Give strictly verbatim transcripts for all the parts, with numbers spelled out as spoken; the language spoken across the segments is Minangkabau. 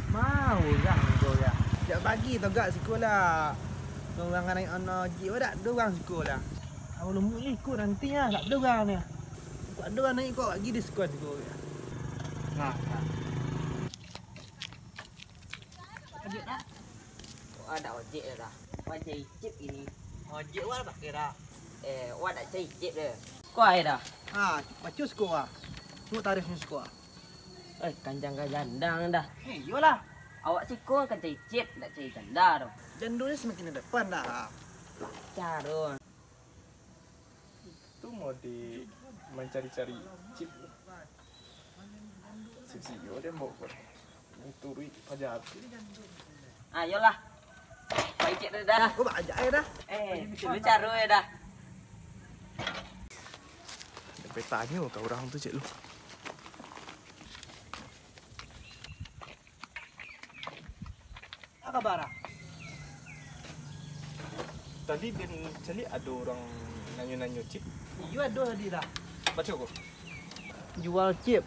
Mau urang ko ya. Jak pagi tagak siko lah. Urang naik ono jik wadak, dua urang siko lah. Awak lumuk ni ko nanti ya, tak ada urang ni. Kok ada urang naik kok lagi diskon ko ya. Nah, nah. Ojek dah. Wah, dak ojek dah. Wah, cari cip ini. Ojek wah pakai dah. Eh, wah dak cari cip deh. Kau aja dah. Ha, baca siko ah. Tengok tarifnyo siko ah. Eh, kancang ka jandang dah. Eh, iyolah. Awak siko kan cari cip, dak cari janda doh. Jando ni semakin di depan dah. Caro. Tu mode mancari-cari cip. Sip sio den bawa ko. Turuik paja tu. Ayolah. Pai cek dah. Ko bajak ai dah. Eh, lu caro ya dah. Sampai tanyo ka urang tu cek lu. Apa kabar ah? Tadi den caliak ado urang nanyo-nanyo cip. Iyo, ado tadi dah. Baco ko. Jual cip.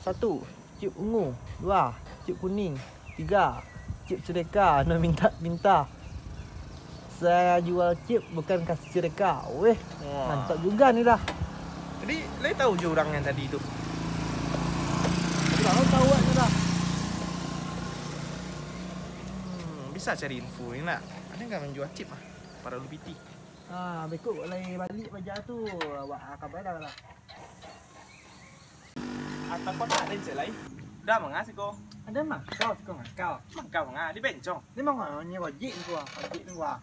Satu, cip ungu. Dua, cip kuning. Tiga, cip sedekah. Nak minta-minta. Saya jual cip, bukan kasih sedekah. Weh, wah, mantap juga ni dah. Jadi, lai tahu jo urang yang tadi tu? Tahu, tahu awak tu dah. Hmm, bisa cari info ni nak? Ada nggak menjual cip ah? Para lu piti. Ah, bekok lai balik baja tu, awak kabar dah lah. Atau kau nak den cek lai? Dah manga siko? Ada mangkau siko mangkau. Mangkau manga di bencong. Ni manga ni wajik ni gua, wajik ni gua.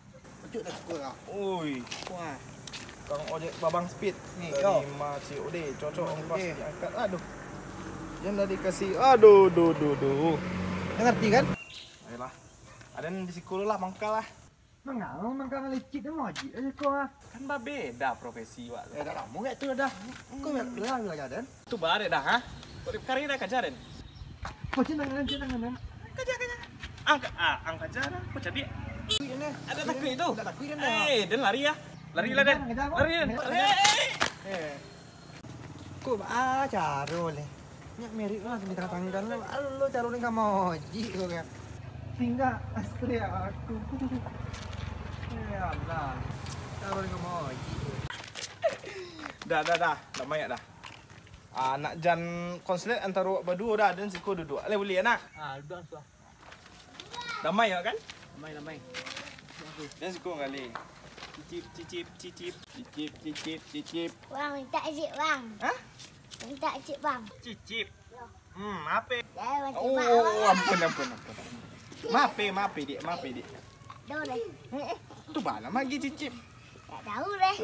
Wajik dah siko lah. Oi. Wah. Kang ojek babang speed. Ni, kau. Terima C O D, cocok ongkos diangkat. Aduh. Yang dah dikasih. Aduh, duh, duh, duh. Dah ngerti kan? Ayolah. Aden di siko lah mangkal lah. Mangano mangkang licik tu mojik aja kau ah. Kan babeda profesi wak tu. Eh, dah lamo gak tu dah. Kau bilang bilang aja den. Tu barek dah ha. Kau di kari dah kaja den. Kau cina dengan cina dengan. Kaja kaja. Ang ah ang kaja dah. Kau cabi. Ada takut itu. Ada takut den dah. Eh, den lari ya. Lari lah den. Lari den. Eh. Kok baa caro leh? Nyak merik lah di tangah-tangah kan lo. Alo caro ni ka mojik ko kan. Tinggal astri aku. Ya Allah. Caro ni ka mojik. Dah, dah, dah. Dah mayak dah. Ah, nak jan konslet antaro awak baduo dah, den siko duduak. Aleh buliah nak? Ah, duduak suah. Damai awak kan? Damai, damai. Den siko kali. Cicip, cicip, cicip. Cicip, cicip, cicip. Bang, mintak cicip, Bang. Hah? Mintak cicip, Bang. Cicip? Yo. Hmm, mape? Ya, macam Oh, ampun, ampun, ampun. Mape, mape, Dik, mape, Dik. Tahu deh. Tu bana magi cicip. Tak tahu deh.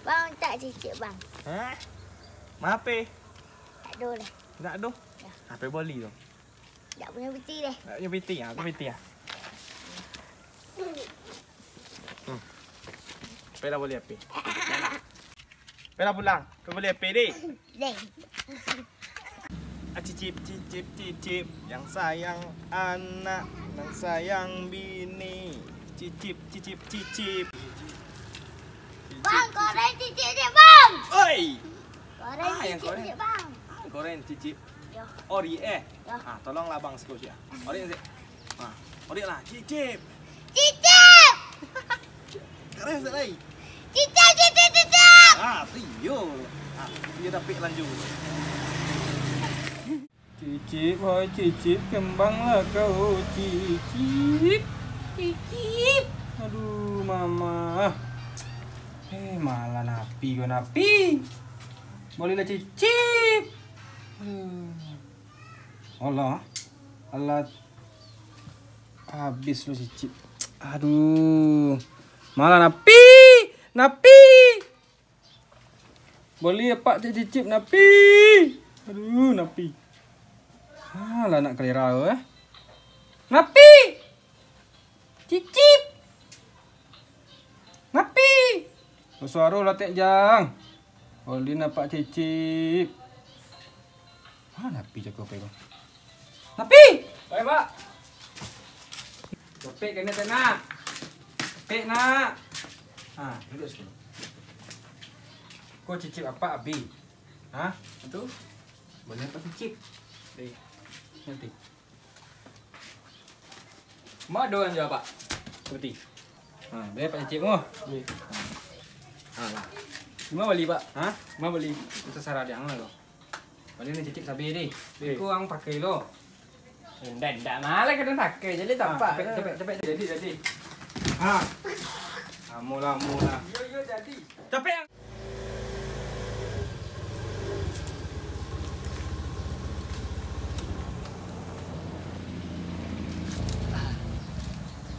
Bang, mintak cicip, Bang. Hah? Mape? Tak tahu deh. Tak tahu? Ya. Ape boli tu? Tak punya piti deh. Tak punya piti, ah, aku piti, ah. Hmm. Pela boleh api. Pela pulang. Kau boleh api, dek? Deh. Ah, cicip, cicip, cicip. Yang sayang anak, yang sayang bini. Cicip, cicip, cicip. Bang, korek cicip dek, Bang. Oi. Korek Ah, yang cicip korek. dek, Bang. Ah, korek cicip. Yo. Ori eh. Yo. Ah, tolonglah Bang siko sia. Ori sik. Ah, ori lah. Cicip. Cicip. Korek sik lai. Cicip, cicip, cicip. Ah, tu iyo. Ah, iyo dapik lanjut. Cicip, hai Cicip, kembanglah kau, Cicip. Cicip. Aduh, Mama. Eh, malah napi ko, napi. Bolehlah Cicip. Aduh. Allah. Allah. Habis lo Cicip. Aduh. Malah napi. Napi. Boleh apak cek Cicip napi. Aduh, napi. Alah, nak kalera tu, eh. Napi. Cicip. Napi. Basuaro lah tek jang. Boleh apak Cicip. Ah, napi jago apa itu? Napi! Baik, Pak. Copek kena tak nak? Copek nak? Ha, duduk sini. Kau Cicip apak abi? Ha? Itu? Boleh Pak Cicip? Eh, nanti. Ma doan jo, Pak? Seperti. Ha, boleh Pak Cicip mo? Boleh. Ha, lah. Lima bali, Pak. Ha? Lima bali. Itu sarah diang lah, ko. Bali ni Cicip sabi deh. Oke. Iko ang pakai lo. Ndak, ndak malah kena pakai, jadi tak apa. Capek, capek, capek. Jadi, jadi. Ha. Amolah, amolah. Yo, yo, jadi. Capek.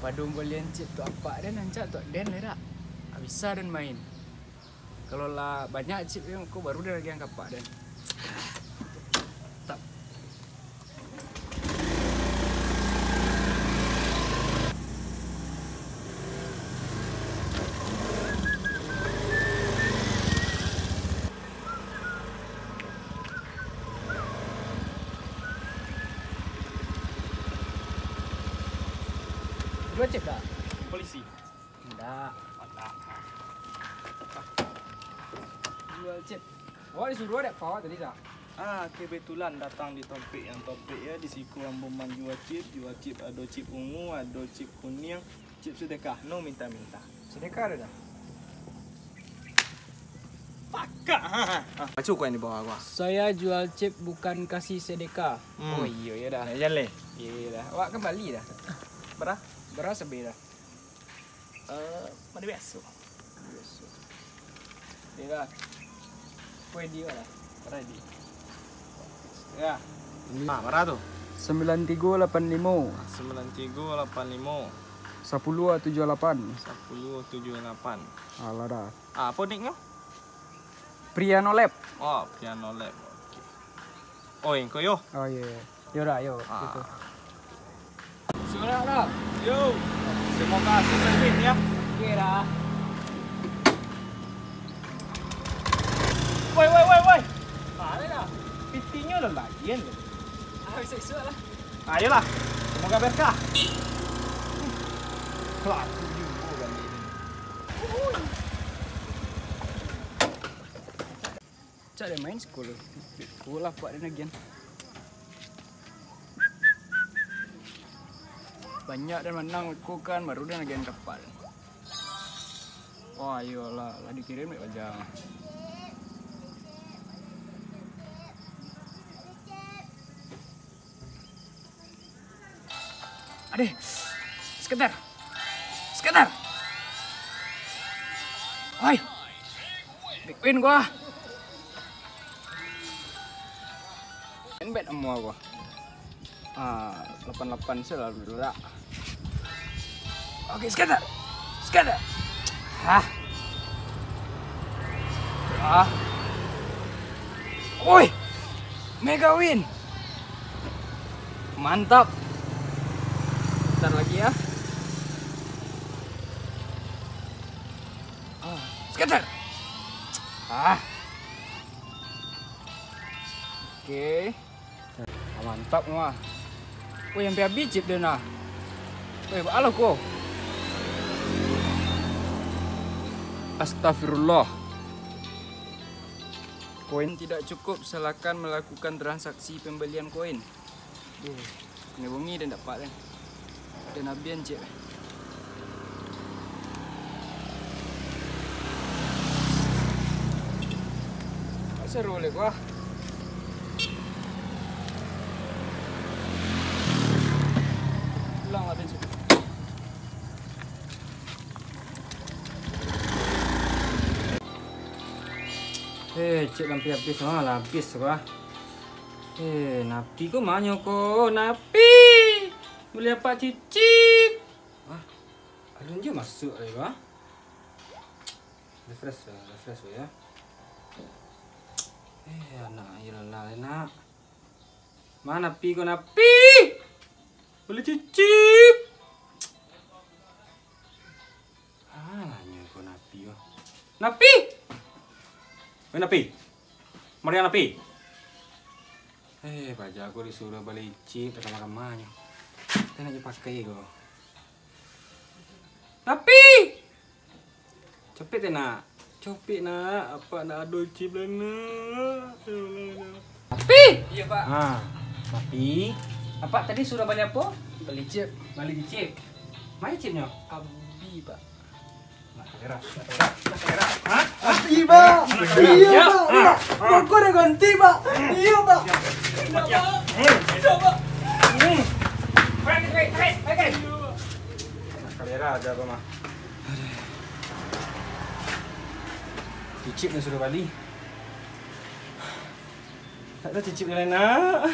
Pado balian cip tu apak den, rancak tu den, dak? Bisa den main. Kalau lah banyak cip ko, baru den agiah ka apak den. Tap. Duo cip dak? Polisi. Indak. Jual cip. Awak disuruah dek Pak tadi dah? Ah, kebetulan datang di tompek yang tompek ya. Di siko ambo manjua cip, jua cip, ado cip ungu, ado cip kuniang, cip sedekah. No minta-minta. Sedekah ado dah? Pakak. Ha, ha, ha. Baco kuan di bawah gua. Saya jual cip bukan kasih sedekah. Hmm. Oh, iyo, iyo dah. Nah, jan leh. Iyo, iyo dah. Awak kembali dah. Bara? Bara sabe dah. Eh, mano biaso? Biaso. Iyo dah. Kue di lah. Ready. Ya. Ah, bara tu? Sembilan tiga lapan lima. Sembilan tiga lapan lima. Sepuluh tujuh lapan. Sepuluh tujuh lapan. Alah dah. Ah, apo nicknyo? Prianolep. Oh, Prianolep. Oke. Oh, engko yo. Oh, iyo, iyo. Yo dah, yo. Ah. Gitu. Suara dah. Yo. Semoga sukses ya. Oke dah. Woi, woi, woi, woi. Mana dah? Pitinyo lah bagian. Ah, bisa isuak lah. Ayolah. Semoga berkah. Laku juo kali ini. Cak den main siko lo. Ko lah apak den agian. Banyak den manang ko kan, baru den agian ka apak den. Wah, iyolah, lah dikirim dek Bajang. Adeh. Seketer. Seketer. Oi. Big win gua. Main bet semua gua. Ah, lapan lapan se lah dulu dak. Oke, scatter. Scatter. Hah. Ah. Woi. Mega win. Mantap. Bentar lagi ya. Ah, scatter. Ah. Oke. Ah, mantap mah. Woi, sampai habis chip dia nah. Woi, baa lo ko. Astagfirullah. Koin tidak cukup, silakan melakukan transaksi pembelian koin. Duh, kena bongi dan dapat kan. Dan habis cek. Tak seru leh gua. Pulang lah bensin. Eh, cek lampu habis ah, lah habis gua. Eh, napi ko manyo ko? Napi? Bali apak cicip. Ah, alun jo masuk lai ko, ah. Refresh lah, refresh lah ya. Eh, anak, iyalah, anak. Ma napi ko, napi? Bali cicip. Ah, lah nyo ko napi ko. Napi? Weh, napi? Marian napi? Eh, paja ko disuruah bali cip, takama-kamanyo. Kan nak dipakai ko. Napi? Copek teh, nak. Copek, nak. Apak ndak ado cip lai, nak. Ya Allah, ya Allah. Pi! Iyo, Pak. Ha, tapi Apak tadi suruah bali apo? Bali chip. Bali chip. Ma chipnyo? Abi, Pak. Nak kalera, nak kalera, nak kalera. Ha? Abi, Pak. Iyo, Pak. Iyo, Pak. Rokok dah ganti, Pak. Iyo, Pak. Iyo, Pak. Hmm. Iyo, Pak. Hmm. Tarik, tarik, tarik, tarik. Nak kalera aja, Pak, mah. Aduh. Chip nan suruah bali. Tak ada chip lain, nak.